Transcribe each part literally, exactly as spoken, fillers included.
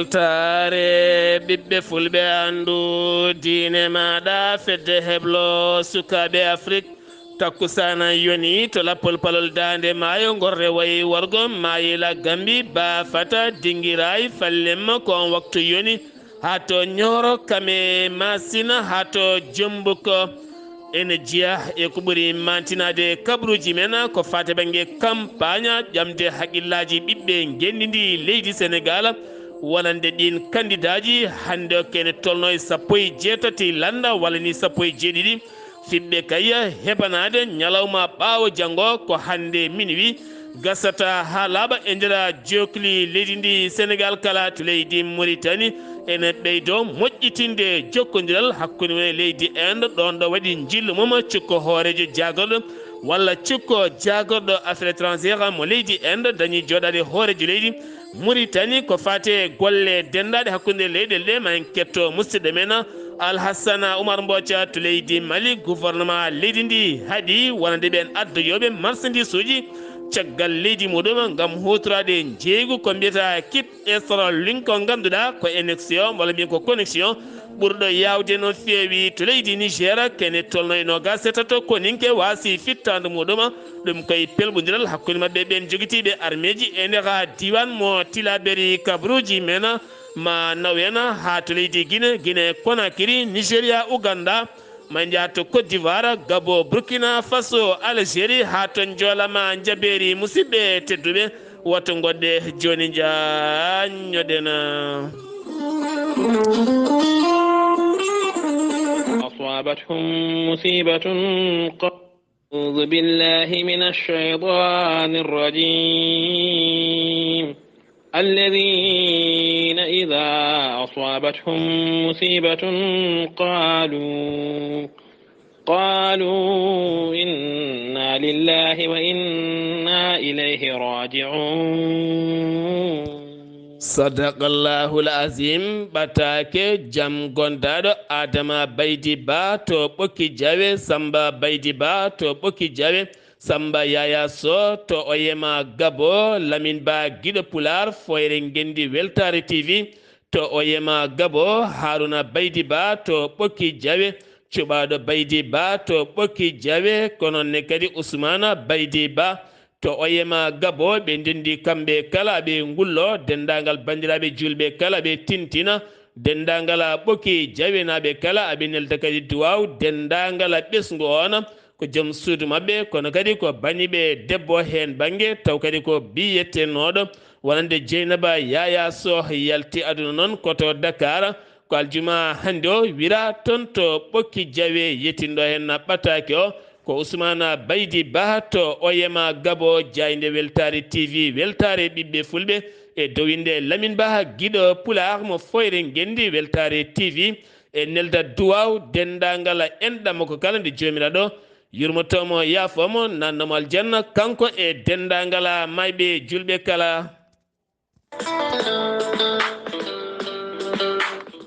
Taare ɓiɓɓe fulɓe, anndu diine maaɗa, fedde heblo sukaaɓe Afrik. Takkusaana yoni to lappol palol daande maayo, ngorre wayi wargo, maayila Gambi, Baafata, Dingiraay, Fallemma, ko on waktu yoni. Haa to Ñooro, Kame, Maasina, haa to Jombuko. Ene jeyaa e ko ɓuri maantinaade kabruuji men, ko faati bannge kampaaña ƴamde hakkillaaji ɓiɓɓe ngenndi ndi leydi Senegaal, wonande ɗiin kandidaaji. Hannde o kene tolno e sappo e jeetati lannda, walla ni sappo e jeeɗiɗi. Fiɓɓe kay heɓanaade ñalawma ɓaawo janngo, ko hannde minuwi. Gasata haa laaɓa e nder jookli leydi ndi Senegaal kala to leydi Muritani. Ene ɓeydo moƴƴitinde jokkondiral hakkunde men e leydi Inde, ɗoon ɗo waɗi njillu mum cukko hooreejo jaagorɗo walla cukko jaagorɗo affaires étrangères mo leydi Inde, dañi jooɗaade hooreejo leydi Muritani ko faati e golle denndaaɗe hakkunde leyɗeele ɗe. Ma en ketto musidɗo men Alhassana Oumar Mbotia to leydi Mali. Gouvernement leydi ndi haɗi wonande ɓeen addoyooɓe marchandise uji caggal leydi muɗum ngam huutoraade njeeygu ko mbiyata kit extra link, ko ngannduɗaa ko connexion walla mbiyen ko connexion ɓurɗo yaawde no feewi to leydi Niger. Kene tolno e noogaas e tato koninke waasi fittaandu muɗum. Ɗum koye pelɓondiral hakkunde maɓɓe ɓeen jogitiiɓe armeeji e nder diiwaan mo Tilaberi. Kabruuji men ma naw en haa to leydi Gine, Gine Konakiri, Nigeria, Uganda, ma njaha to Côte d'Ivoire, Gabon, Burkina Faso, Algérie, haa to Njoolama Njabeeri. Musidɓe tedduɓe, woto ngoɗɗe jooni, njaññoɗen. أصابتهم مصيبة قالوا أعوذ بالله من الشيطان الرجيم. الذين إذا أصابتهم مصيبة قالوا قالوا إنا لله وإنا إليه راجعون. Sadaqallahul Azim. Ɓataake jam gondaaɗo Adama Baydi Ba to Ɓokki Jawe, Samba Baydi Ba to Ɓokki Jawe, Samba Yaya Soh to Oyema Gabo, Lamin Ba giɗo Pulaar, Foyre Ngenndi Weltaare T V, to Oyema Gabo, Haruna Baydi Ba to Ɓokki Jawe, cuɓaaɗo Baydi Ba to Ɓokki Jawe, ko noon ne kadi Usmaana Baydi Ba to Oyema Gabo. Ɓe ndenndi kamɓe kala aɓe ngullo, denndaangal banndiraaɓe juulɓe kala aɓe tintina, denndaangal Ɓokki Jawenaaɓe kala aɓe nelda kadi duwaaw, denndaangal ɓesngu oon, ko joom suudu maɓɓe, kono kadi ko baniiɓe debbo heen bannge, taw kadi ko biyeteenooɗo wonande Jeynaba Yaya Soh yalti aduna noon ko to Dakar. Ko aljuma hannde o wira toon to Ɓokki Jawe, yettinɗo heen ɓataake o ko Usmaana Baydi Ba to Oyema Gabo, jaaynde Weltaare T V, weltaare ɓiɓɓe fulɓe e dowinde Lamin Ba giɗo Pulaar mo Foyre Ngenndi Weltaare T V. E nelda duwaaw denndaangal enɗam makko kala nde Joomiraaɗo yurmotoo mo, yaafoo mo, naatnoo mo aljanna, kanko e denndaangal maayɓe juulɓe kala.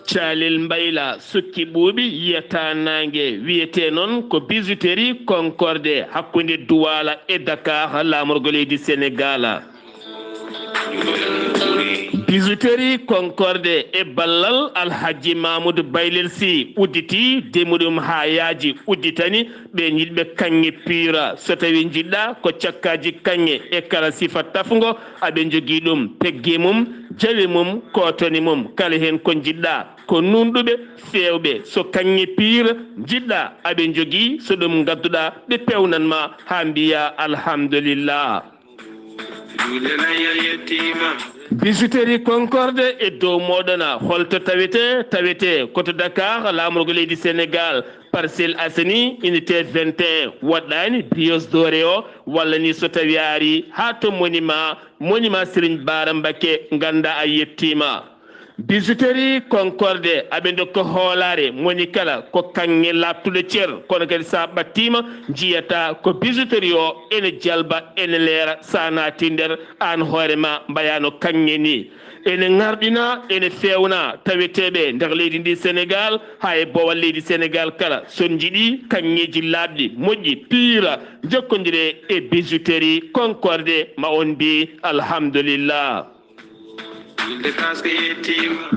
Caalel Mbayla sukki ɓuuɓi yiyata naange, wiyetee noon ko Bijouterie Concorde hakkunde Duwaala e Dakar, laamorgo leydi Senegaal. Bijouterie Concorde e ballal Alhaji Mamoudou Baylel Sy udditi, demi ɗum haa yaaji, udditani ɓeen yiɗɓe kaŋŋe piira. So tawii njiɗɗaa ko cakkaaji kaŋŋe e kala sifa tafngo, aɓe njogii ɗum, pegge mum, jawe mum, kootone mum, kala heen ko njiɗɗaa. Ko nuunɗuɓe, feewɓe. So kaŋŋe piira njiɗɗaa, aɓe njogii. So ɗum ngadduɗaa, ɓe peewnan ma haa mbiyaa alhamdulillah. Bijouterie Concorde e dow mooɗon. Holto tawetee? Tawetee ko to Dakar, laamorgo leydi Senegaal, Parcelles Assainies, unité vingt et un. Woɗɗaani, brioche dorée o, walla ni so tawii a arii haa to monument, monument Serigne Bara Mbacké, nganndaa a yettiima. Bijouterie Concorde, aɓe ndokka hoolaare moni kala ko kaŋŋe laaɓtuɗo cer, kono kadi so a ɓattiima, njiyataa ko bijouterie o ene jalba, ene leera, so a naati nder, aan hoore ma mbayaano kaŋŋe ni. Ene ŋarɗina, ene feewna taweteeɓe nder leydi ndi Senegaal, haa e boowal leydi Senegaal kala. So on njiɗi kaŋŋeeji laaɓɗi, moƴƴi, piira, njokkondiree e Bijouterie Concorde, ma on mbi alhamdulillah.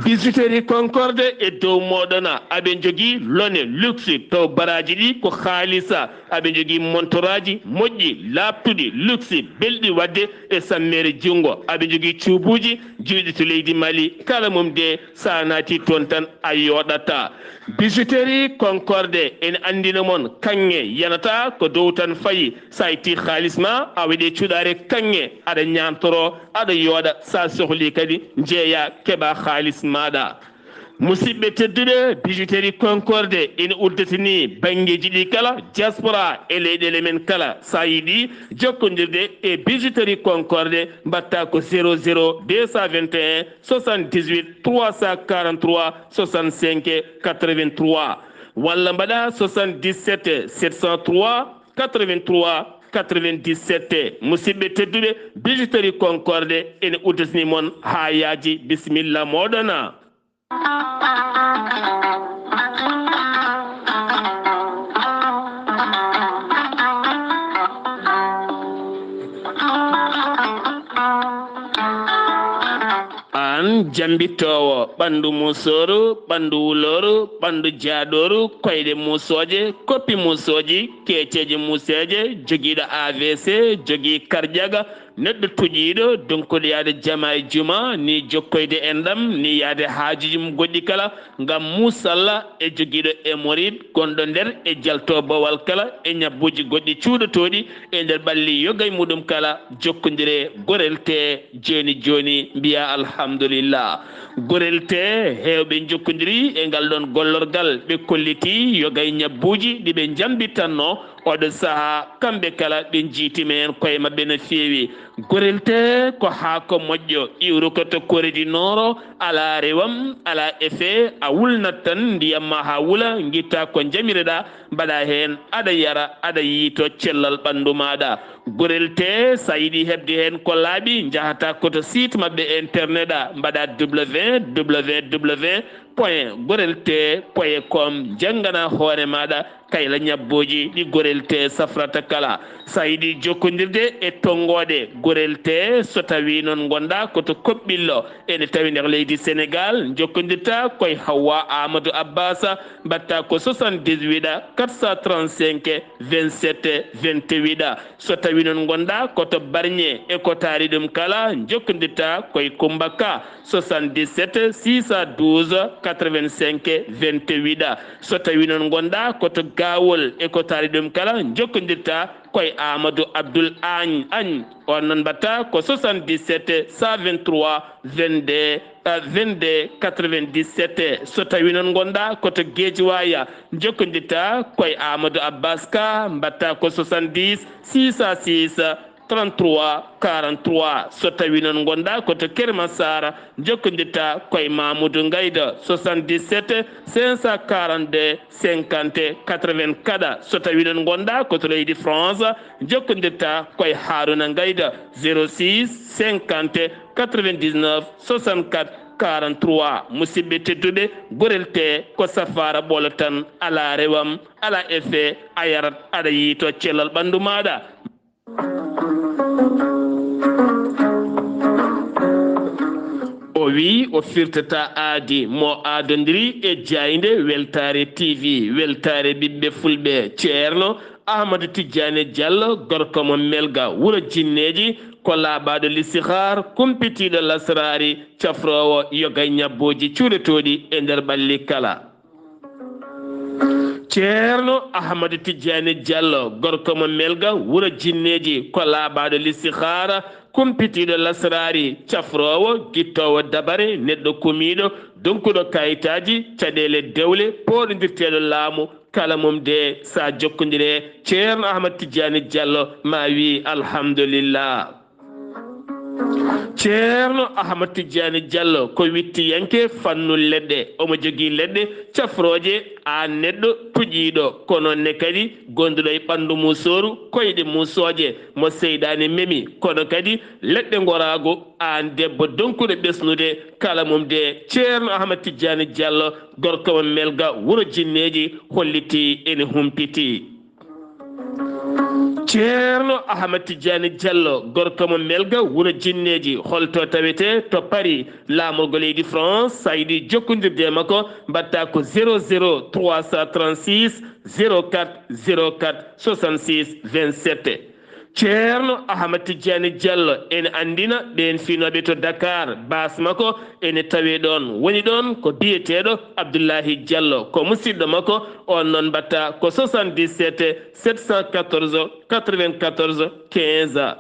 Bijouterie Concorde e dow mooɗon. Aɓe njogii lone luxe, to baraaji ɗi ko haalisa. Aɓe njogii montoraaji moƴƴi, laaɓtuɗi, luxe, belɗi waɗde e sammeere junngo. Aɓe njogii cuubuuji juuɗi to leydi Mali. Kala mum de, so a naati toon tan, a yooɗataa. Bijouterie Concorde ene anndina mon kaŋŋe yanata ko dow tan fayi. So a ittii haalis ma, a waɗi e cuɗaare kaŋŋe, aɗa ñaamtoroo, aɗa yooɗa. So a sohlii kadi, njeeya, keɓa haalis maaɗa. Musidɓe tedduɓe, Bijouterie Concorde ene udditini banngeeji ɗi kala, diaspora e leyɗeele men kala. So a yiɗi jokkondirde e Bijouterie Concorde, mbaɗta ko zéro zéro deux cent vingt et un soixante-dix-huit trois cent quarante-trois soixante-cinq quatre-vingt-trois, walla mbaɗa soixante-dix-sept sept cent trois quatre-vingt-trois quatre-vingt-dix-sept. Musidɓe tedduɓe, Bijouterie Concorde ene udditini mon haa yaaji. Bisimilla mooɗon. Aan jammbitoowo ɓanndu musooru, ɓanndu wulooru, ɓanndu jaadooru, koyɗe musooje, koppi musooji, keeceeje museeje, jogiiɗo A V C, jogii karjaga, neɗɗo tuƴiiɗo, donkuɗo yahde jama e juma, ni jokkoyde enɗam, ni yahde haajuuji mum goɗɗi kala, ngam musalla e jogiiɗo hémorroïde gonɗo nder e jalto bowal kala e ñabbuuji goɗɗi cuuɗotooɗi e nder ɓalli yoga e muɗum kala, jokkondire Gorel Tee jooni jooni, mbiya alhamdulillah. Gorel Tee heewɓe njokkondiri e ngal ɗoon gollorgal, ɓe kolliti yoga e ñabbuuji ɗi ɓe njambitanno. Oɗo sahaa, kamɓe kala ɓe njiytima heen koye maɓɓe no feewi. Gorel Tee ko haako moƴƴo, iwruko to Corée du Nord, alaa rewam, alaa effet, a wulnat tan ndiyam ma haa wula, ngitta ko njamireɗaa, mbaɗa heen, aɗa yara, aɗa yiyto cellal ɓanndu maaɗa. Gorel Tee, so a yiɗi heɓde heen ko laaɓi, njahata ko to site maɓɓe internet a, mbaɗa W W W point gorel tee point com, njanngana hoore maaɗa kayla ñabbuuji ɗi Gorel Tee safrata kala. So a yiɗi jokkondirde e tonngooɗe Gorel Tee, so tawii noon ngonɗaa ko to Koɓɓillo, ene tawi nder leydi Senegaal, njokkondirta ko e Hawwa Amadou Abbas, mbaɗta ko soixante-dix-huit quatre cent trente-cinq vingt-sept vingt-huit. So tawii noon ngonɗaa ko to Barñe e ko taari ɗum kala, njokkondirta ko e Kummba Ka, soixante-dix-sept six cent douze quatre-vingt-cinq vingt-huit. So tawii noon ngonɗaa ko to Gaawol e ko taari ɗum kala, njokkondirta ko e Amadou Abdoul Agne. Agne. On noon mbaɗta ko soixante-dix-sept cent vingt-trois vingt-deux, euh, vingt-deux quatre-vingt-dix-sept. So tawii noon ngonɗaa ko to Guédiawaye, njokkondirta ko e Amadou Abbas Ka, mbaɗta ko soixante-dix six cent six trente-trois quarante-trois. So tawii noon ngonɗaa ko to Keur Massar, njokkondirta ko e Mamoudou Ngayda, soixante-dix-sept cinq cent quarante-deux cinquante quatre-vingt-quatre. So tawii noon ngonɗaa ko to leydi France, njokkondirta ko e Harouna Ngayda, zéro six cinquante quatre-vingt-dix-neuf soixante-quatre quarante-trois. Musidɓe tedduɓe, Gorel Tee ko safaara ɓolo tan, alaa rewam, alaa effet, a yarat, aɗa yiyto cellal ɓanndu maaɗa. O wiyi o firtata aadi mo aadondiri e jaaynde Weltaare T V, Weltaare ɓiɓɓe Fulɓe. Ceerno Ahmadu Tijjaani Jallo, gorko mo Melga, wuro Jinneeji, ko laaɓaaɗo listixaar, kumpitiiɗo lasraari, cafroowo yoga e ñabbooji cuuɗotooɗi e nder ɓalli kala. Ceerno Ahmadu Tijjaani Jallo, gorko mo Melga, wuro Jinneeji, ko laaɓaaɗo listixaara, kumpitiiɗo lasraari, cafroowo, gittoowo dabare, neɗɗo kumiiɗo, donkuɗo kayitaaji, caɗeele dewle, pooɗondirteeɗo laamu, kala mum de, so a jokkondire Ceerno Ahmadu Tijjaani Jallo, ma wi alhamdulillah. Ceerno Ahmad Tijjaani Jallo ko wittiyanke fannu leɗɗe. Omo jogii leɗɗe cafrooje, aan neɗɗo tuƴiiɗo, ko noon ne kadi gonduɗo e ɓanndu musooru, koyɗe musooje, mo seyɗaane memi, kono kadi leɗɗe ngoraagu, aan debbo donkuɗo ɓesnude, kala mum de Ceerno Ahmad Tijjaani Jallo, gorko mo Melga, wuro Jinneeji, hollitii ene humpitii. Ceerno Ahmad Tijjaani Jallo, gorko mo Melga, wuro Jinneeji, holto tawetee? To Paris, laamorgo leydi France. So a yiɗi jokkondirde e makko, mbaɗtaa ko zéro zéro trois cent trente-six zéro quatre zéro quatre soixante-six vingt-sept. Ceerno Ahmad Tijjaani Jallo ene anndina ɓeen finooɓe to Dakar, baas makko ene tawee ɗoon. Woni ɗoon ko biyeteeɗo Abdullahi Jallo, ko musidɗo makko, oon noon mbaɗtaa ko soixante-dix-sept sept cent quatorze quatre-vingt-quatorze quinze.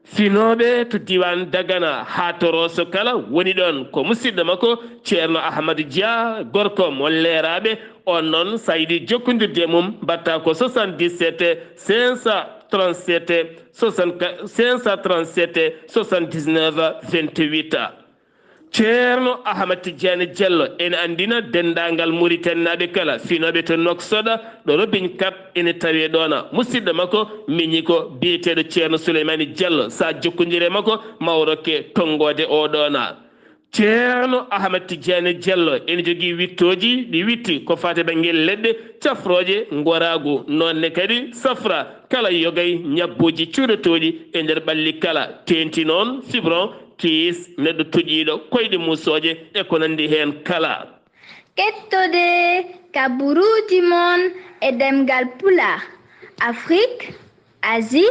Finooɓe to diiwaan Dagana haa to Rooso kala, woni ɗoon ko musidɗo makko Ceerno Ahmadu Dia, gorko mo Leeraaɓe. Oon noon, so a yiɗi jokkondirde e mum, mbaɗtaa ko soixante-dix-sept cinq cent trente-sept soixante-quatre, cinq cent trente-sept soixante-dix-neuf vingt-huit. Ceerno Ahmad Tijjaani Jallo ene anndina denndaangal Muritaninaaɓe kala, finooɓe to Noksoɗa, ɗo Robin Kap ene tawee ɗoon. Musidɗo makko miñi ko biyeteeɗo Ceerno Suleymaani Jallo. So a jokkondirii e makko, ma o rokke tonngoode oo ɗoon. Ceerno Ahmad Tijjaani Jallo ene jogii wittooji, ɗi witti ko faati e bannge leɗɗe cafrooje, ngoraagu, noon ne kadi safra kala yogay ñabbuuji cuuɗotooɗi e nder ɓalli kala, teeŋti noon fibron, kiis, neɗɗo toƴiiɗo, koyɗe muusooje e ko nanndi heen kala. Kettode kaburuuji mon e ɗemngal Pulaar, Afrik, Asie,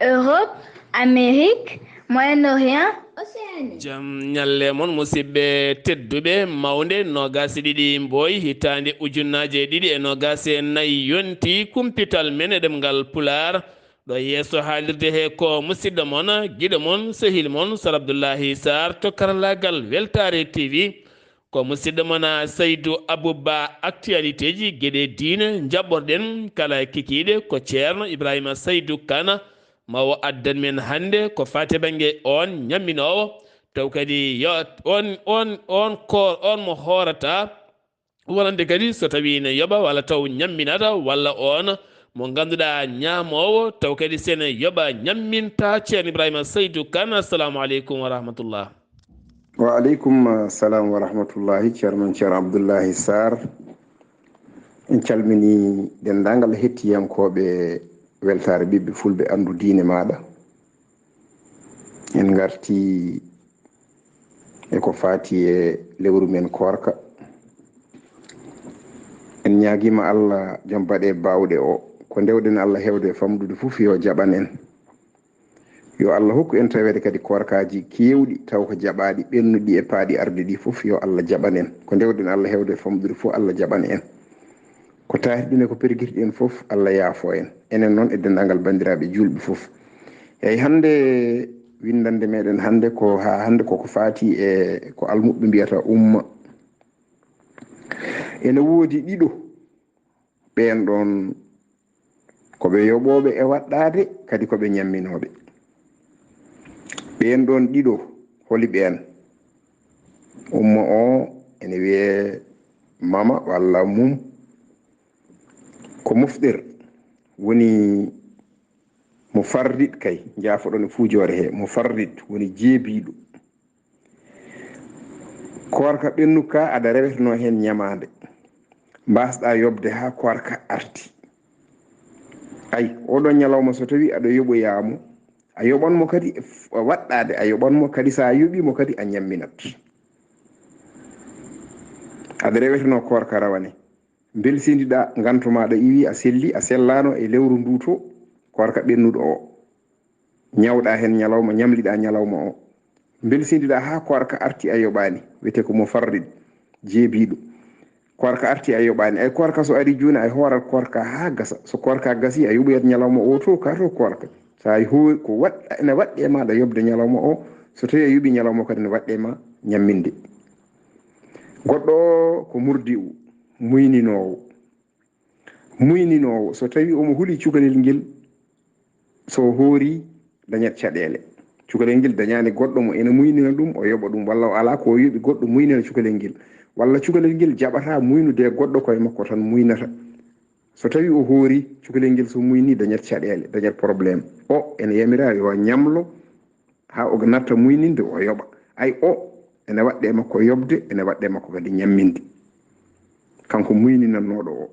Europe, Amérique, Moyen-Orient, Océanie. Jam ñalle mon, musidɓe tedduɓe, mawnde noogaas e ɗiɗi Mboy, hitaande ujunnaaje e ɗiɗi e noogaas e nayi yonti, kumpital men e ɗemngal Pulaar. Ɗo yeeso haalirde he ko musidɗo mon, giɗo mon, sehil mon, Sar Abdullahi Sarr to karallaagal Weltaare T V. Ko musidɗo mon, Saydu Abuba, actualité ji, geɗe diine, njaɓɓorɗen kala kikiiɗe, ko Ceerno Ibrahima Saydu Kana, ma o addan men hannde ko faati e bannge oon ñamminoowo, taw kadi yo on, on, on koor, on mo hoorata, wonande kadi so tawii ne yoɓa walla taw ñamminata, walla oon mo ngannduɗaa ñaamoowo, taw kadi sene yoɓa ñamminta. Ceerno Ibrahima Saydu Kan, assalamu aleykum wa rahmatullah. Wa aleykum, uh, salam wa rahmatullahi, Ceerno men Ceerno Abdullahi Sarr. En calmini denndaangal hettiyankooɓe Weltaare Ɓiɓɓe Fulɓe Anndu Diine Maaɗa. En ngarti e ko faati e lewru men koorka. En ñaagiima Allah, jom baɗe baawɗe o, ko ndewɗen Allah heewde e famɗude fof, yo jaɓan en. Yo Allah hokku en taweede kadi koorkaaji keewɗi, taw ko jaɓaaɗi, ɓennuɗi e paaɗi arde ɗi fof, yo Allah jaɓan en. Ko ndewɗen Allah heewde e famɗude fof, Allah jaɓan en. Ko taati ɗum e ko pergirɗen fof, Allah yaafo en. Enen noon e denndaangal banndiraaɓe juulɓe fof. Eyi, hannde winndannde meɗen hannde ko, haa hannde koko faati e ko almuɓɓe mbiyata umma. Ene woodi ɗiɗo, ɓeen ɗoon ko ɓe yoɓooɓe e waɗɗaade, kadi ko ɓe ñamminooɓe. Ɓeen ɗoon ɗiɗo, holi ɓeen? Umma o ene wiyee mama walla mum. Ko mufɗir, woni mo farrit kay, njaafoɗon e fuujoore he, mo farrit woni jeebiiɗo. Koorka ɓennuka aɗa rewetenoo heen ñamaande. Mbaasɗaa yoɓde haa koorka arti. Ay, oɗon ñalawma so tawii aɗa yoɓoyaa mo, a yoɓan mo kadi e f-, waɗɗaade, a yoɓan mo kadi, so a yoɓii mo kadi a ñamminat. Aɗa rewetenoo koorka rawane. Mbelsindiɗaa nganto maaɗa iwi, a selli, a sellaano e lewru ndu to, koorka ɓennuɗo o. Ñawɗaa heen ñalawma, ñamliɗaa ñalawma o. Mbelsindiɗaa haa koorka arti a yoɓaani, wiyetee ko mo farrit, jeebiiɗo. Koorka arti a yoɓaani. Ay, koorka so ari jooni, ay hoorat koorka haa gasa. So koorka gasii, a yoɓoyat ñalawma o to, ka to koorka. So a hoo-, ko waɗ-, ene waɗɗee maaɗa yoɓde ñalawma o. So tawii a yoɓii ñalawma o kadi, ene waɗɗee ma ñamminde. Goɗɗo o ko murdi'u, muyninoowo. Muyninoowo, so tawii omo huli cukalel ngel, so hoori, dañat caɗeele. Cukalel ngel dañaani goɗɗo mo ene muynina ɗum, o yoɓa ɗum, walla o alaa ko o yoɓi goɗɗo muynina cukalel ngel. Walla cukalel ngel jaɓataa muynude e goɗɗo, ko e makko tan muynata. So tawii o hoori, cukalel ngel so muyni, dañat caɗeele, dañat problème. O ene yamiraa yo ñamlo haa o natta muyninde, o yoɓa. Ay, o ene waɗɗee makko yoɓde, ene waɗɗee makko kadi ñamminde. Kanko muyninannooɗo o.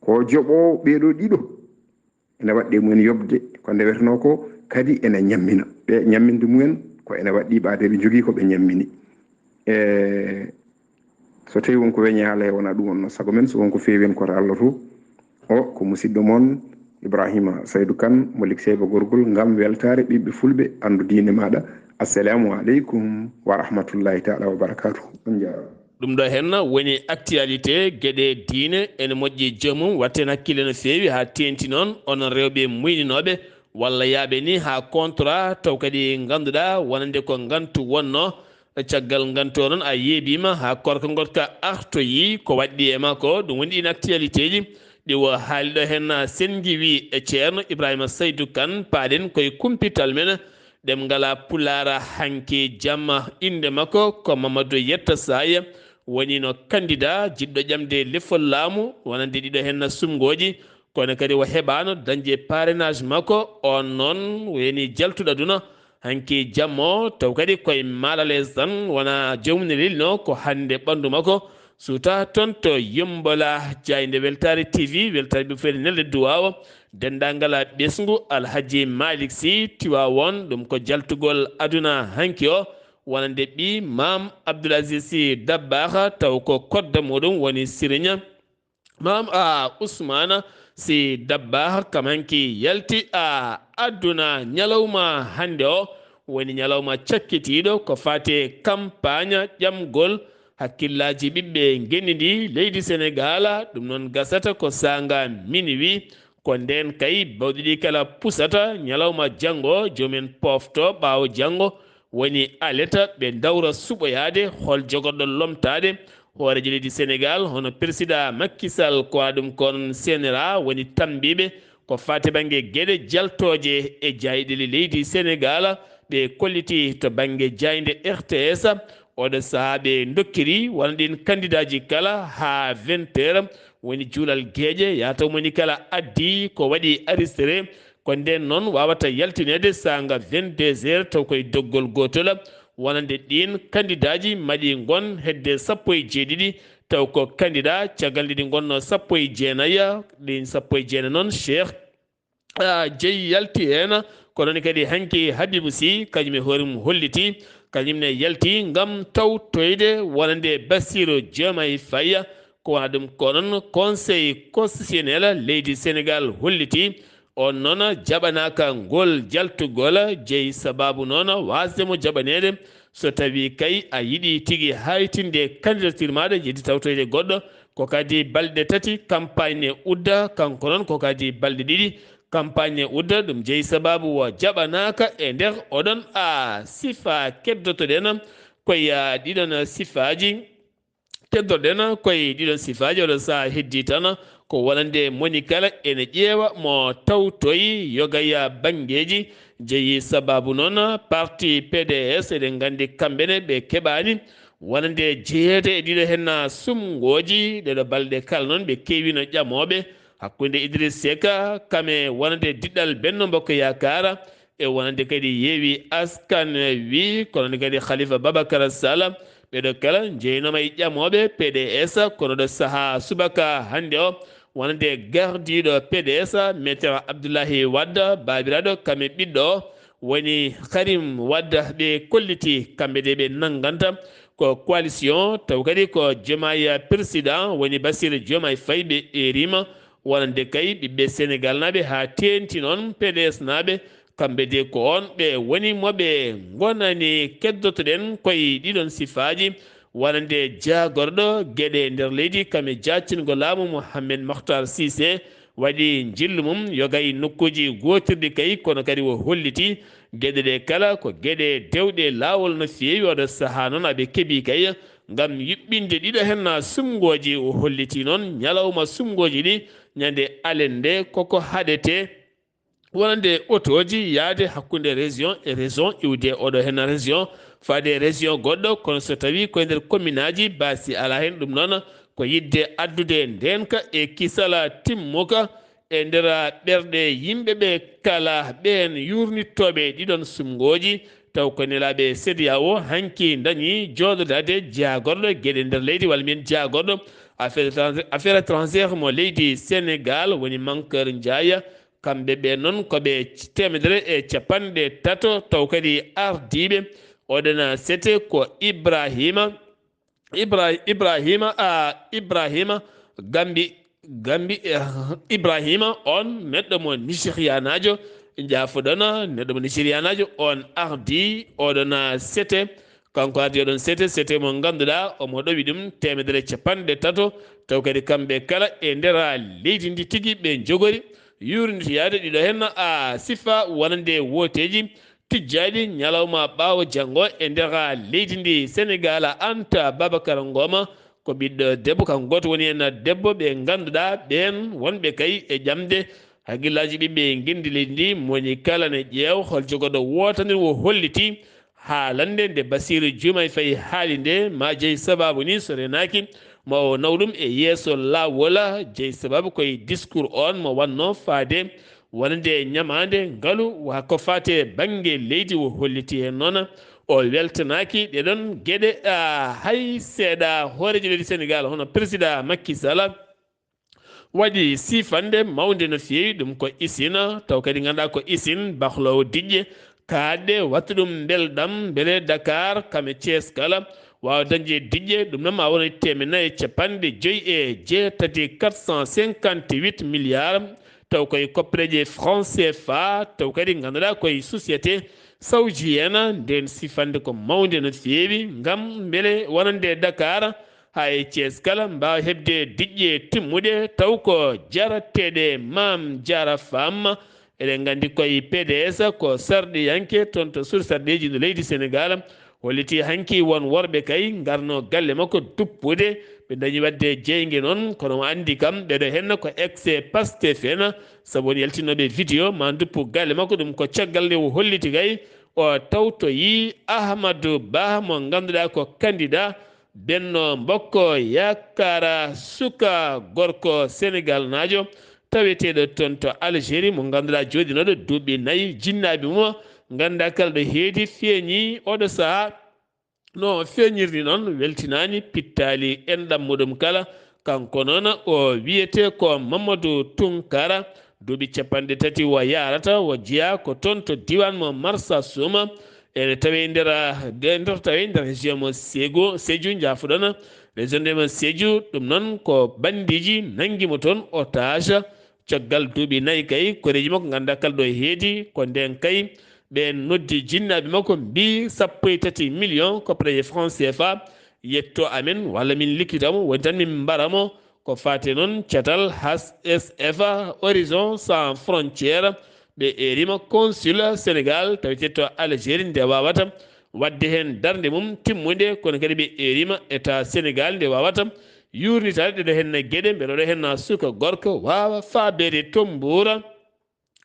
Ko joɓoowo ɓee ɗoo ɗiɗo. ene waɗde mumen yoɓde ko ndewetenoo ko, kadi ene ñammina. Ɓe ñamminde mumen ko ene waɗɗii ɓaade ɓe njogii ko ɓe ñammini. E so tawii won ko weñaale, wona ɗum wonno sago men, so won ko feewi en koto Allah to. O ko musidɗo mon Ibrahima Saydou Kane mo Likseyba Gorgol ngam weltaare ɓiɓɓe fulɓe. Anndu diine maaɗa. Assalamu aleykum wa rahmatullahi taala wa barakatuhu. On njaaraama. Ɗum ɗo henna woni actualité geɗe diine ene moƴƴi joomum watten hakkille no feewi haa teenti noon onon rewɓe muyninooɓe walla yaaɓe ni haa contrat taw kadi ngannduɗaa wonande ko ngantu wonno. Caggal ngantu o noon a yeebiima haa korka ngotka artoyi ko waɗɗi e makko. Ɗum woni ɗiin actualité ji ɗi o haali ɗo henna. Sen ngiwi e Ceerno Ibrahima Saydou Kane paaɗen koye kumpital men. Ɗemngal Pulaar hanki jamma innde makko ko Mamadou Yetta Saaya, wonino candidat jiɗɗo ƴamde lefol laamu wonande ɗiɗo henna sumngooji, kono kadi o heɓaano dañde parrainage makko. On noon woni jaltuɗo aduna hanki jamma o, taw kadi koye Malales tan wona joomum ne lelino ko hannde ɓanndu makko suuta toon to Yumbola. Jaaynde Weltaare T V, weltaare ɓe fof ene nelda duwaawa. Denndaangal ɓesngu Alhaji Malick Sy Tiwaawoon, ɗum ko jaltugol aduna hanki o, wonande ɓii Maam Abdoul Aziz Sy Dabakh, taw ko kodda muɗum woni Siriña Maam a Usmaana Sy Dabakh, kam hanki yalti a aduna. Ñalawma hannde o woni ñalawma cakkitiiɗo ko faati e kampaaña ƴamgol hakkillaaji ɓiɓɓe ngenndi ndi leydi Senegaal. Ɗum noon gasata ko saanga minuit. Ko ndeen kay bawɗi ɗi kala pusata. Ñalawma janngo, joomen poofto ɓaawo janngo woni aleta, ɓe ndawra suɓoyaade hol jogorɗo lomtaade hooreejo leydi Senegaal, hono Peresidaa Makki Sal, ko waɗa ɗum ko onon C N R A woni tambiiɓe ko faati bannge geɗe jaltooje e jaayɗeli leydi Senegaal. Ɓe kolliti to bannge jaaynde R T S. Oɗo sahaa ɓe ndokkiri wona ɗin kandidaaji kala haa vingt heures, woni juulal geeƴe, yahata moni kala addi ko waɗi aristere. Ko ndeen noon waawata yaltineede saanga vingt-deux heures taw koye doggol gootol. Wonande ɗiin kandidaaji maɗi ngon hedde sappo e jeeɗiɗi, taw ko kandidaa caggal nde ɗi ngonno sappo e jeenayi. Ɗin sappo e jeenayi noon, Cheikh a jeyi yalti heen. Ko noon kadi hanki Habibou Sy, kañum e hoore mum holliti, kañum ne yalti ngam tawtoyde wonande Bassirou Diomaye Faye. Ko wona ɗum ko noon Conseil constitutionnel leydi Senegaal holliti, on noon jaɓanaaka ngol jaltugol. Jeyi sabaabu noon waasde mo jaɓaneede, so tawii kay a yiɗi tigi haytinde candidature maaɗa, yiɗi tawtoyde goɗɗo, ko kadi balɗe tati campagne ne udda, kanko noon ko kadi balɗe ɗiɗi campagne ne udda. Ɗum jeyi sabaabu o jaɓanaaka e nder oɗon a sifa. Keddotoɗen koye, a, ɗiɗon sifaaji. Keddoɗen koye ɗiɗon sifaaji. Oɗo sahaa heddi tan ko wonande moni kala ene ƴeewa mo tawtoyi yogaya banngeeji. Jeyi sabaabu noon parti P D S, eɗen nganndi kamɓe ne ɓe keɓaani wonande jeyeede e ɗiɗo henna sumngooji. Ɗeɗo balɗe kala noon ɓe keewino ƴamooɓe hakkunde Idriss Seck, kame wonande diɗɗal Benno Bokk Yaakaar, e wonande kadi Yewwi Askan Wi, kono noon kadi Khalifa Babacar Sall. Ɓeɗo kala jeynooma e ƴamooɓe P D S, kono ɗo sahaa subaka hannde o, wonande gardiiɗo P D S, Maître Abdoulaye Wade, baabiraaɗo kame ɓiɗɗo o, woni Karim Wade. Ɓe kolliti kamɓe de ɓe nannganta ko coalition, taw kadi ko Diomaye président, woni Bassirou Diomaye Faye, ɓe eeriima wonande kay ɓiɓɓe Senegaal naaɓe haa teenti noon P D S naaɓe, kamɓe de ko on ɓe woni mo ɓe ngonani. Keddotoɗen koye ɗiɗon sifaaji, wonande jaagorɗo geɗe nder leydi, kame jaaccingo laamu Mohamed Makhtar Cissé, waɗi njillu mum yoga e nokkuuji gootirɗi kay, kono kadi o holliti geɗe ɗe kala ko geɗe dewɗe laawol no feewi. Oɗo sahaa noon aɓe keɓi kay ngam yuɓɓinde ɗiɗo henna sumngooji. O holliti noon ñalawma sumngooji ɗi ñande alende koko haɗete. Wonande otooji yaade hakkunde région e région, iwde oɗo henna région faade région goɗɗo, kono so tawii koye nder commune aji, baasi alaa heen. Ɗum noon ko yiɗde addude ndeenka e kisala timmuka e nder ɓerɗe yimɓe ɓe kala, ɓeen yuurnittooɓe ɗiɗon sumngooji, taw ko nelaaɓe CEDEAO hanki ndañi jooɗodaade jaagorɗo geɗe nder leydi, walla mbiyen jaagorɗo affaire étrangère, affaire étrangère mo leydi Senegaal, woni Mankeur Ndiaye. Kamɓe ɓe noon ko ɓe teemedere e capanɗe tato, taw kadi ardiiɓe oɗon sete ko Ibrahima, Ibra-, Ibrahima, a, Ibrahima Gambi, Gambi, eh, Ibrahima on neɗɗo mo Nigerianaajo, jaafoɗon, neɗɗo mo Nigerianaajo on ardi oɗon sete. Kanko ardi oɗon sete, sete mo ngannduɗaa omo ɗowi ɗum teemedere capanɗe tato, taw kadi kamɓe kala e nder leydi ndi tigi ɓe njogori. Yuurnitoyaade ɗiɗo heen a sifa wonande wooteeji tijjaaɗi ñalawma ɓaawo janngo e nder leydi ndi Senegaal, Anta Babakar Ngoma ko ɓiɗɗo debbo, kanko gooto woni heen debbo ɓe ngannduɗaa ɓeen wonɓe kay e ƴamde hakkillaaji ɓiɓɓe ngenndi leydi ndi, moni kala ne ƴeew hol jogoɗo wootanir wo holliti haalande nde Basiiru Juumay Fay haali nde, ma jeyi sabaabu ni so renaaki ma o naw ɗum e yeeso laawol, jeyi sabaabu koye discours on mo wanno faade wonande ñamaande ngalu wa ko faate bannge leydi wo holliti heen noon o weltanaaki ɗeɗon geɗe, a, hay seeɗa. Hooreejo leydi Senegaal hono président Macky Sall waɗi sifande mawnde no feewi, ɗum ko usine, taw kadi ngannduɗaa ko usine bahloowo diƴƴe, kaaɗɗe, watta ɗum mbelɗam, mbele Dakar, kam e Thiès kala, waawa dañde diƴƴe, ɗum noon ma wona teemedde nayi e capanɗe joyi e jeetati, quatre cent cinquante-huit milliards, taw koye koppereeje franc C F A, taw kadi ngannduɗaa koye société saoudienne, ndeen sifande ko mawnde no feewi, ngam mbele wonande Dakar, haa e Thiès kala mbaawa heɓde diƴƴe timmuɗe, taw ko jarateeɗe Maam Jaara Faam. Eɗen nganndi koye P D S ko sarɗiyanke toon to suudu sarɗiiji ndu leydi Senegaal, holliti hanki won worɓe kay ngarno galle makko duppude, ɓe dañi waɗde jeynge noon, kono mo anndi kam, ɓeɗo henna ko ex Pastef en, sabu won yaltinooɓe vidéo ma duppu galle makko, ɗum ko caggal nde o holliti kay, o tawtoyi Ahmadou Ba mo ngannduɗaa ko candidat Benno Bokk Yaakaar, suka gorko Senegal naajo, taweteeɗo toon to Algérie, mo ngannduɗaa jooɗinooɗo duuɓi nayi, jinnaaɓe mum nganndaa kala ɗo heedi feeñi oɗo sahaa. No feeñirni noon, weltinaani pittaali en ɗammuɗum kala. Kanko noon o wiyetee ko Mamadou Tunkara, duuɓi capanɗe tati o yaarata, o jeyaa ko toon to diiwaan mo Marsassoum. Ene tawee nder, nder tawee nder région mo Ségou, Sédhiou, njaafoɗon, région de mo Sédhiou, ɗum noon ko banndiiji nanngi mo toon otage. Caggal duuɓi nayi kay, koreeji makko nganndaa kala ɗo heedi, ko ndeen kay ɓe noddi jinnaaɓe makko, mbii sappo e tati million koppareeje franc C F A yetto amen, walla min likkita mo, woni tan min mbara mo. Ko faati noon catal H S F, Horizon Sans Frontières, ɓe eerima consul Sénégal tawetee to Algérie nde waawata waɗde heen darnde mum timmunde, kono kadi ɓe eerima État Sénégal nde waawata yuurnitaade ɗeɗo heen geɗe, mbele oɗo heen suka gorko waawa faabeede to Mbuur.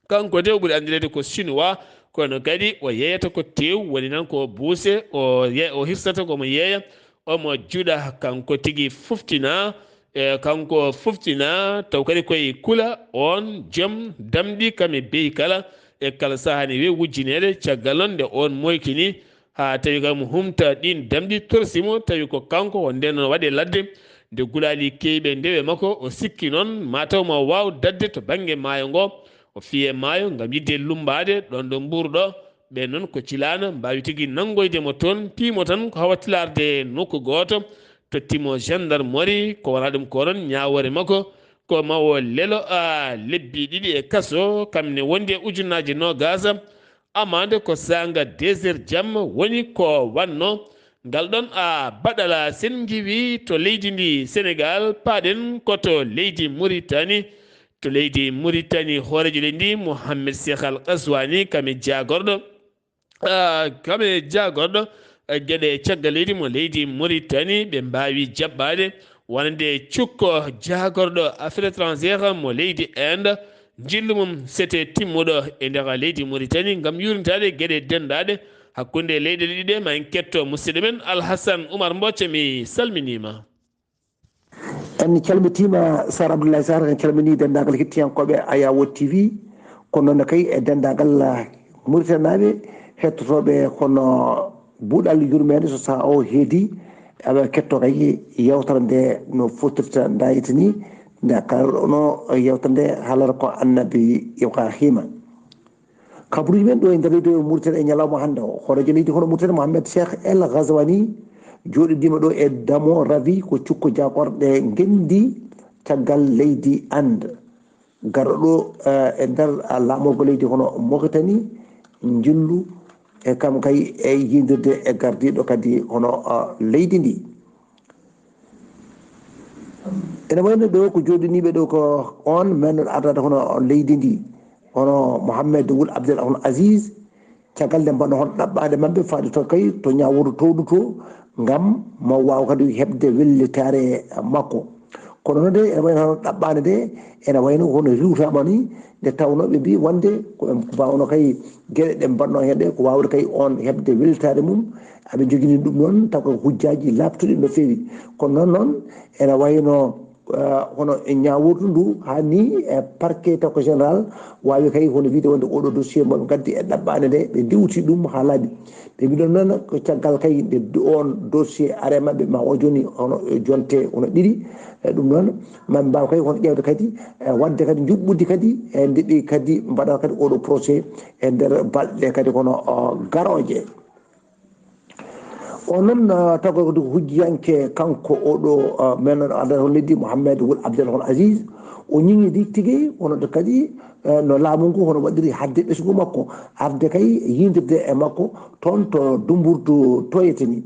Kanko de o ɓuri anndireede ko Chinois, kono kadi o yeeyata ko teew, woni noon ko buuse, o ye-, o hirsata ko mo yeeya, omo juɗa kanko tigi fuftina, e kanko fuftina, taw kadi koye kula, oon joom damɗi kam e beyi kala, e kala sahaa ne weewi wujjineede, caggal noon nde oon moytini, haa tawi kam humta ɗiin damɗi torsi mo, tawi ko kanko, o ndeen noon waɗi e ladde, nde gulaali keewi ɓe ndewi e makko, o sikki noon, mataw ma o waaw daɗde to bannge maayo ngo, o fiye maayo ngam yiɗde lummbaade ɗoon ɗo Mbuur ɗo. Ɓeen noon ko cilaana mbaawi tigi nanngoyde mo toon, pii mo tan ko hawa tilaarde nokku gooto, totti mo gendarmerie, ko wonaa ɗum ko noon ñaawoore makko, ko ma o lelo, a, lebbi ɗiɗi e kaso, kam ne wondi e ujunnaaje noogaas, amande ko saanga deux heures jamma woni ko wanno. Ngal ɗoon, a, baɗala sen ngiwi to leydi ndi Senegal, paaɗen ko to leydi Mauritanie. To leydi Mauritanie, hooreejo leydi ndi, Mohamed Cheikh Al Ghazouani, kam e jaagorɗo, a, kam e jaagorɗo, a, geɗe caggal leydi mo leydi Mauritanie, ɓe mbaawi jaɓɓaade wonande cukko jaagorɗo affaires étrangères mo leydi Inde, njillu mum sete timmuɗo e nder leydi Mauritanie ngam yuurnitaade geɗe denndaaɗe hakkunde leyɗeele ɗiɗe. Ma en ketto musidɗo men Alhassan Oumar Mbocca, mi salminiima. En calmitiima Sar Abdoulaye Sar, en calminii denndaangal hettiyankooɓe Ayawo T V, kono noon kay e denndaangal Mauritanienaaɓe hettotooɓe kono buuɗal yurmeende so sahaa o heedi, aɓe ketto kay yeewtere nde no fottirta ndayita ni. Nde karɗono yewtande haalata ko annabi Ibrahima. Kabruji men ɗo e nder leydi Mauritanie e ñalawma hannde o, hooreejo leydi hono Mauritanie Mohamed Cheikh El Ghazouani jooɗidiima ɗo e Damo Ravi, ko cukko jaakorɗe ngenndi caggal leydi Inde. Garɗo ɗo, eh, e nder, ah, laamorgo leydi hono Mauritanie, njillu e kam kay e yiydirde e gardiiɗo kadi hono, ah, leydi ndi. Ene wayno ɗo ko jooɗiniiɓe ɗo ko on men ardaade hono leydi ndi, hono Mohamed Wul Abdel Hono Aziz, caggal nde mbaɗno hono ɗaɓɓaande maɓɓe faade to kay to ñaawooru towdu to, ngam mo waawa kadi heɓde wellitaare makko. Kono noon de, ene wayno hono ɗaɓɓaande nde, ene wayno hono riwtaama ni, nde tawnoo ɓe mbii wonde ko ɓe mbaawno kay geɗe ɗe mbaɗno heen ɗe, ko waawde kay on heɓde wellitaare mum, aɓe njogini ɗum noon, taw ko hujjaaji laaɓtuɗi no feewi. Kono noon, noon, ene wayno, eh, hono e ñaawirdu ndu haa ni e parquet taw ko général waawi kay hono wiide wonde oɗo dossier mo ɓe ngaddi e ɗaɓɓaande nde, ɓe ndiwti ɗum haa laaɓi. Ɓe mbiɗon noon ko caggal kay nde do-, on dossier are maɓɓe ma o jooni hono e jonte hono ɗiɗi. E ɗum noon, ma ɓe mbaaw kay hono ƴeewde kadi, e waɗde kadi njuɓɓudi kadi, e nde ɓe kadi mbaɗata kadi oɗo procès e nder balɗe kadi kono, o, garooje. O noon, ah, taw ko hujjiyanke kanko oɗo, ah, men noon adana hono leydi Mohamed Wul Abdel Hono Aziz, o ñiŋidi tigi wonande kadi, eh, no laamu ngu hono waɗiri hadde ɓesngu makko, arde kay yindirde e makko toon to Dumburdu Toyeteni.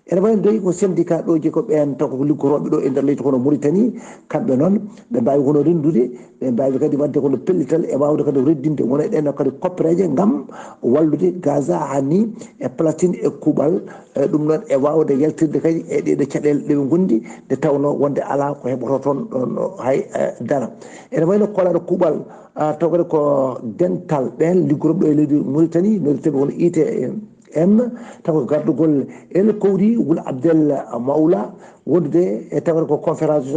Ene wayi dey ko syndicat ɗooji ko ɓeen taw ko liggotooɓe ɗo e nder leydi hono Mauritanie, kamɓe noon ɓe mbaawi hono renndude, ɓe mbaawi kadi waɗde kono pellital e waawde kadi reddinde wona e ɗeen kadi koppereeje ngam wallude Gaza haa ni e Palestine e kuuɓal, e ɗum noon e waawde yaltirde kadi e ɗee ɗoo caɗeele ɗe ɓe ngondi, nde tawnoo wonde alaa ko heɓotoo toon ɗoon hay, e, dara. Ene wayi no koolaaɗo kuuɓal, a, taw kadi ko dental ɓeen liggotooɓe ɗo e leydi Mauritanie, noddirteeɓe kono I T M, taw ko gardugol El Kowri Wul Abdel Mawla, wondude e taw kadi ko conférence